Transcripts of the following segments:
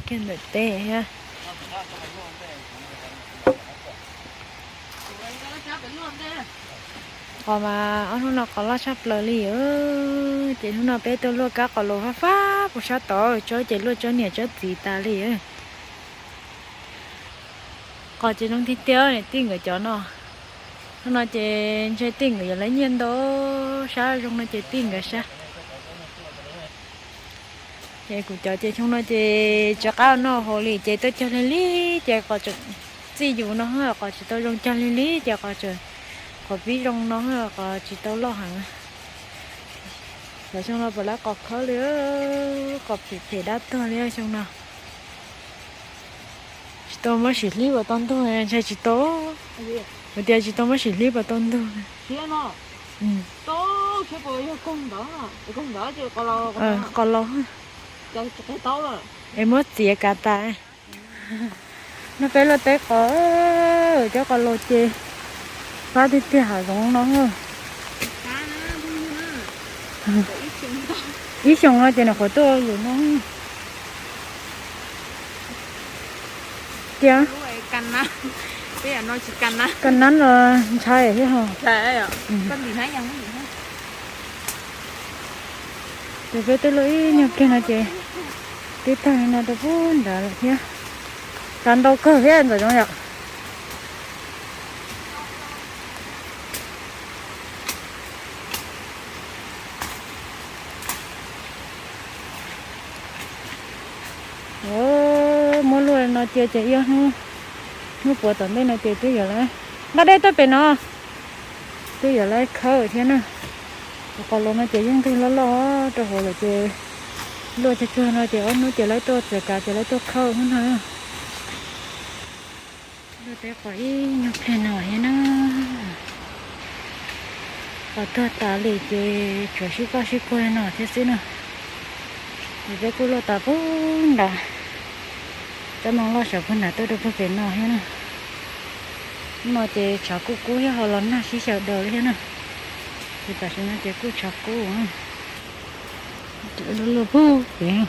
kiag ntawm teb thiab. Qhov mas ob hnub no qhov loj tshaj plaws li, ces hnub no peb tuaj luaj kab qos los fab fab puag sab tod, tsob ces luaj tsob niam tsob txiv tas li. Qos ces zoo tiag tiag, niam tij nkawd cov no. Hnub no ces ntshe tij nkawd yuav lawv nyiaj ntau, sab zoo no ces tij nkawd sab. Ces kuv cov ces xyoo no ces tsis qab noj hauv li ces tuaj cog lig lig ces qos tseem txij yus no, qos tsis tau zoo cog lig lig ces qos tseem, qos pib zoo no qos tsis tau loj heev. Xyov xyoo no puas lawv qos khawb li, qos phem phem dab tuag li xyoo no. Tsis tau muab sim hlib puas tau ntug, ntshai tsis tau. Kuv tias tsis tau muab sim hlib puas tau ntug. Qos laus, es muab txiav kav tas. No peb luaj teb qos, cov qos laus ces fab tiag tiag hav zoov no. Ib xyoos no ces nws qhuav tuaj ua yus no. Tias kab nab los ntshai thiab ho. Ces peb twb luaj ib nyuag pliag no ces twb tag li no rau pub nrad lawm thiab. Tav ntau kawg thiab ntxawm zoov yom. Muab luaj no cia ces ib ob hnub, hnub puav tom ntej no ces twb yuav lawv, nqa dej tuaj pem no, twb yuav lawv khawb thiab na. Qos laus no ces yeej ntug loj loj rau hauv lawm ces luaj tsuag tsuag no ces ob hnub ces lawv tuaj txiav kav ces lawv tuaj khawb hnub no. Luaj teb qos ib nyuag pliag no thiab na. Qos tuag tas li ces tshuav sib koj sib kuag no thiab xwb na. Ces peb kuj luaj tas pub nrad, tsob ntoo loj saum puag nrad tuaj rau puag pem no thiab na. Hnub no ces tshav kub kub thiab ho los nag sib xyaw daws li thiab na. Ces tam sim no ces kuj tshav kub. Luaj luaj pug pem.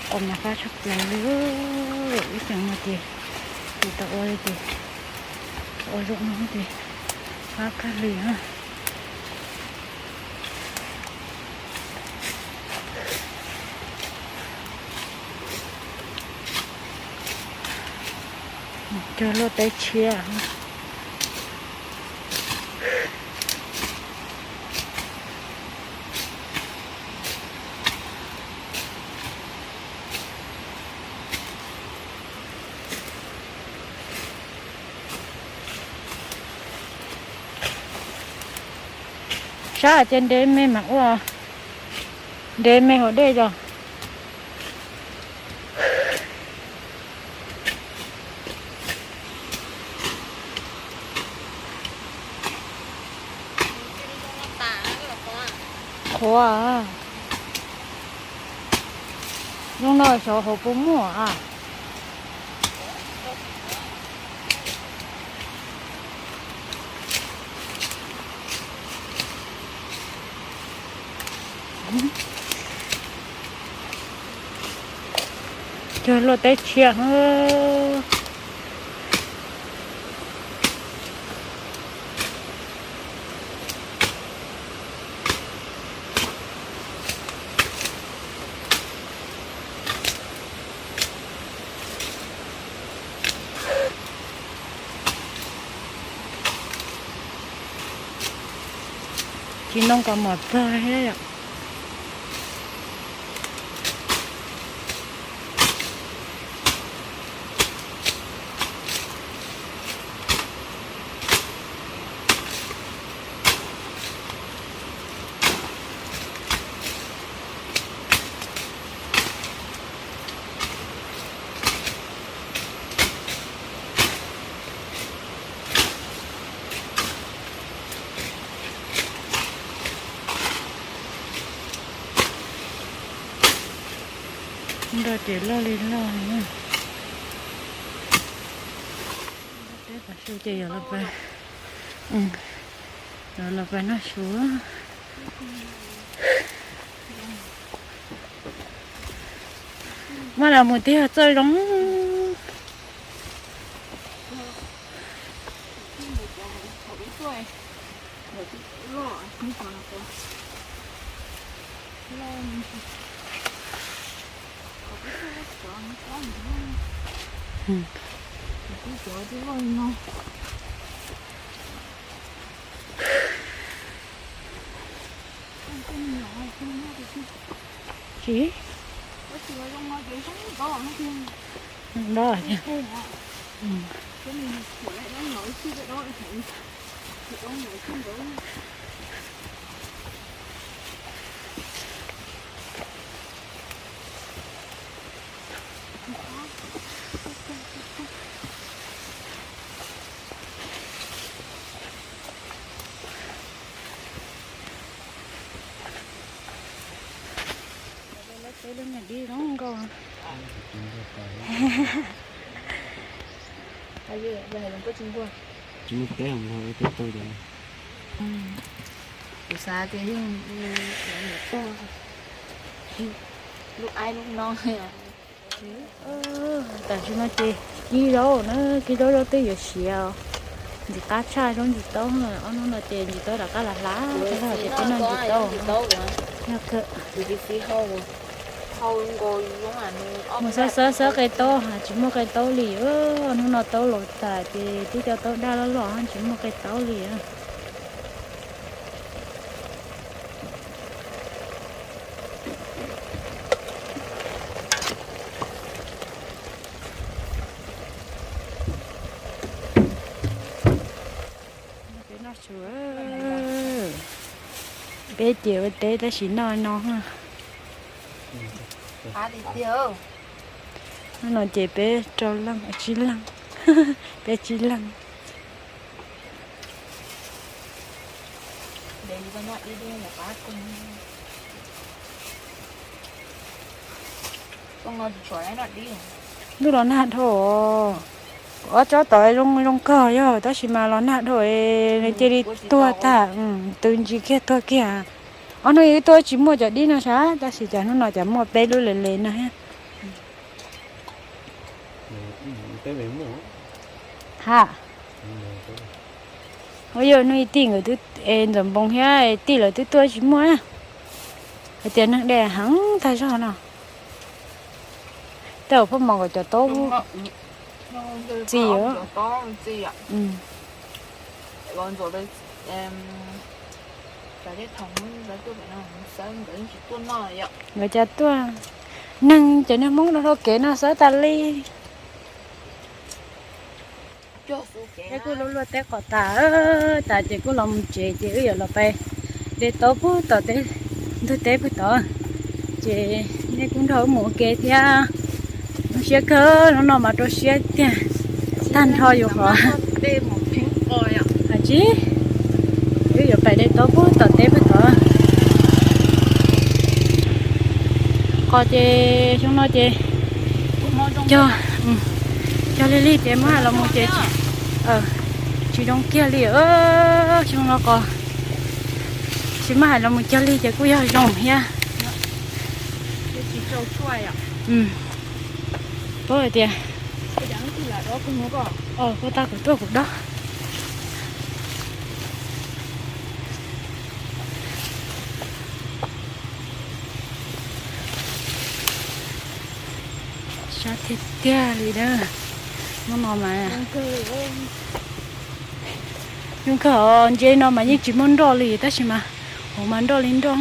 Qos mas fab tshaj plaws li, ib xyoos no ces tsis tau ua li ces ua zaum no ces fab kawg li na. Cog luaj teb tshiab. Sab ces ntev me mas ua, ntev me hauv dej yog. Qhuav, zoo no xyov hauv puas muaj a. Cog luaj teb tshiab. Tsis ntoo kaus mom txog thiab yom. Nroj ces loj li loj li. Teb pas su ces yog los pas Los los pais noj su. Muab los mus twb yog txawj zoo. Tsis nrog thiab. Peb lub nyuag dib zoo nkauj. Tsis muaj teb, teb tau. Kuv xav tias yeej lub aib lub no. Tam sim no ces kib zaub na, kib zaub, zaub twb yuav siav. Ntxim qab tshaj zaub ntsis taub na, ob hnub no ces ntsis taub rov qab los hlav, ces peb noj ntsis taub. Mus xawb xawb xawb qe taub, tsis muaj qe taub li. Ob hnub no taub laus tas ces twb cov taub daj loj loj tsis muaj qe taub li. Peb ces ua teb tab sis noj no. Hnub no ces peb rau leej, tsib leej, peb tsib leej. Ntuj los nag dhau. Ob tsob tod zoo zoo kawg yog tab sis mas los nag dhau, nws cia li tuag tag, tws ntsis kiag tuag kiag. Ob hnub wb tuaj tsis muaj cov dib no sas, tab sis cas hnub no cas muaj peb lub le le no thiab. Ha, ua yog hnub ib tij nkawd twb, Ntxawm Npoos thiab tij lawv twb tuaj tsis muaj, hais tias neeg de heev tag zog no. Tej zaum phob mos kom cov taub txi. Nkawd cas tuaj, neeg cov niag Hmoob rau rau kev no xawb tas li. Peb kuj luaj luaj teb qos tas, tas ces kuj los mus tsev ces wb yuav los pais de taub puag tom teb, ntug teb puag tod. Ces nej kuj nrog wb mus ua ke thiab. Zoo siab kawg, hnub no mas rau siab tiag, tag nrho yus qhov. Hais tsis, wb yuav pais de taub puag tom teb puag tod. Qos ces xyoo no ces cog, cog lig lig ces muab hais los mus ces tsis zoo kiag li. Xyoo no qos tsis muab hais los mus cog lig ces kuj yog zoo thiab. Paub hais tias, koj tau kuv tuaj kuv dob. Sab tiag tiag li na. Hnub no mas zoo kawg, ntsia no mas yeej tsis muaj nroj li tab sis mas hauv mas nroj li nroj.